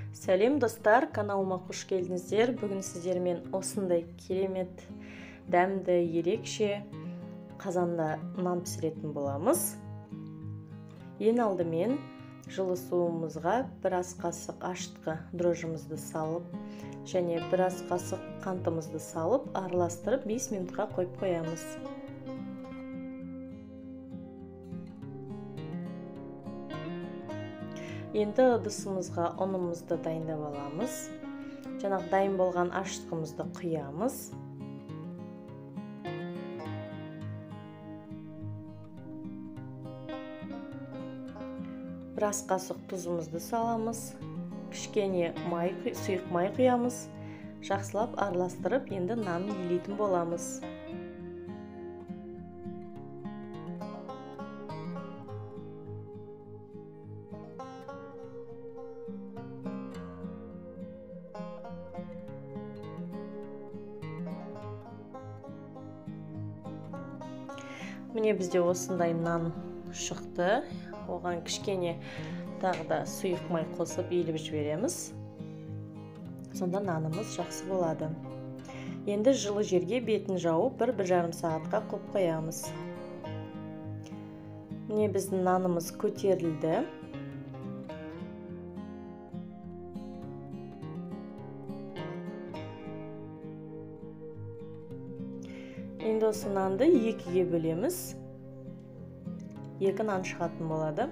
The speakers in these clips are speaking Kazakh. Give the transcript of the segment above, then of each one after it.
Сәлем достар, каналыма қош келдіңіздер. Бүгін сіздермен осындай керемет, дәмді, ерекше қазанда нан пісіретін боламыз. Ең алдымен жылы суымызға бір ас қасық ашытқы дрожжымызды салып, және бір ас қасық қантымызды салып, араластырып 5 минутқа қойып қоямыз. Енді ыдысымызға ұнымызды дайындап аламыз. Жаңағы дайын болған ашытқымызды құямыз. Бір ас қасық тұзымызды саламыз. Кішкене май, сұйық май құямыз. Жақсылап араластырып, енді нанын илейтін боламыз. Міне бізде осындай нан шықты. Оған кішкене тағы да сұйық май қосып иіліп жібереміз. Сонда нанымыз жақсы болады. Енді жылы жерге бетін жауып 1-1,5 сағатқа қойып қоямыз. Міне біздің нанымыз көтерілді. Енді осы нанды екіге бөлеміз. 2 нан шығатын болады.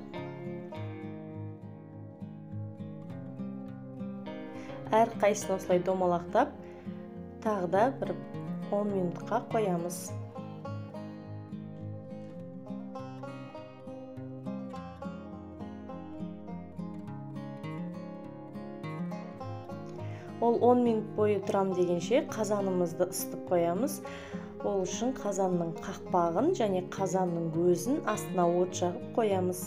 Әр қайсысын осылай домалақтап, тағы да бір 10 минутқа қоямыз. Ол 10 минут бойы тұрам дегенше қазанымызды ысытып қоямыз. Ол үшін қазанның қақпағын және қазанның өзін астына от жағып қоямыз.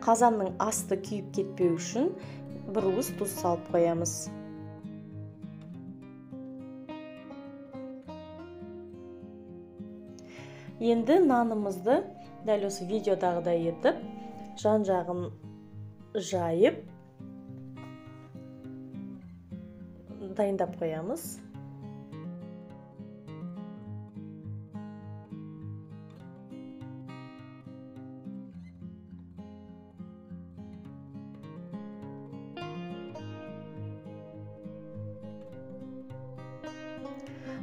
Қазанның асты күйіп кетпеу үшін бір уыс тұз салып қоямыз. Енді нанымызды дәл осы видеодағыдай етіп, жан-жағын жайып дайындап қоямыз.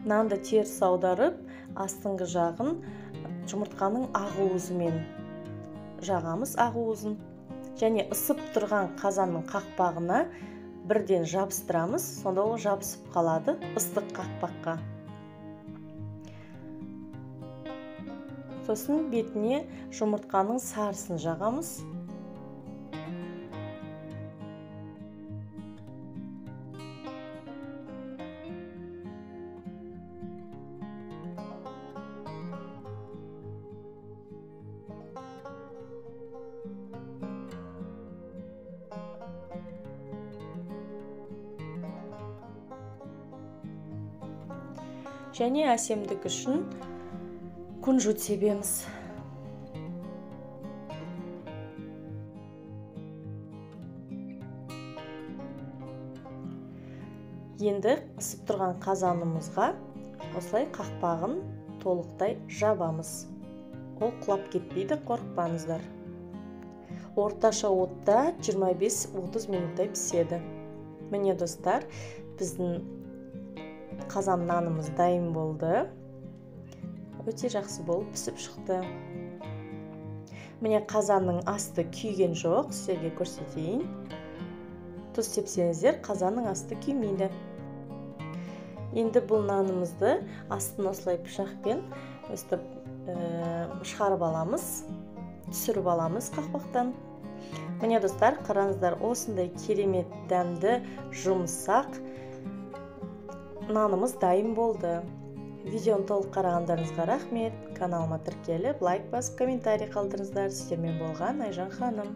Нанды теріс аударып, астыңғы жағын жұмыртқаның ақ уызымен жағамыз, ақ уызын. Және ысып тұрған қазанның қақпағына бірден жабыстырамыз, сонда ол жабысып қалады ыстық қақпаққа. Сосын бетіне жұмыртқаның сарысын жағамыз. Және әсемдік үшін кунжут себеміз. Енді ысып тұрған қазанымызға осылай қақпағын толықтай жабамыз. Ол құлап кетпейді, қорықпаңыздар. Орташа отта 25-30 минуттай піседі. Міне достар, біздің қазан нанымыз дайын болды. Өте жақсы болып пісіп шықты. Міне қазанның асты күйген жоқ, сіздерге көрсетейін. Тұз сепсеңіздер, қазанның асты күймейді. Енді бұл нанымызды астын осылай пышақпен өстіп шығарып аламыз, түсіріп аламыз қақпақтан. Міне достар, қараңыздар, осындай керемет дәмді, жұмсақ нанымыз дайын болды. Видеоны толық қарағандарыңызға рахмет. Каналыма тіркеліп, лайк басып, комментарий қалдырыңыздар. Сіздермен болған Айжан ханым.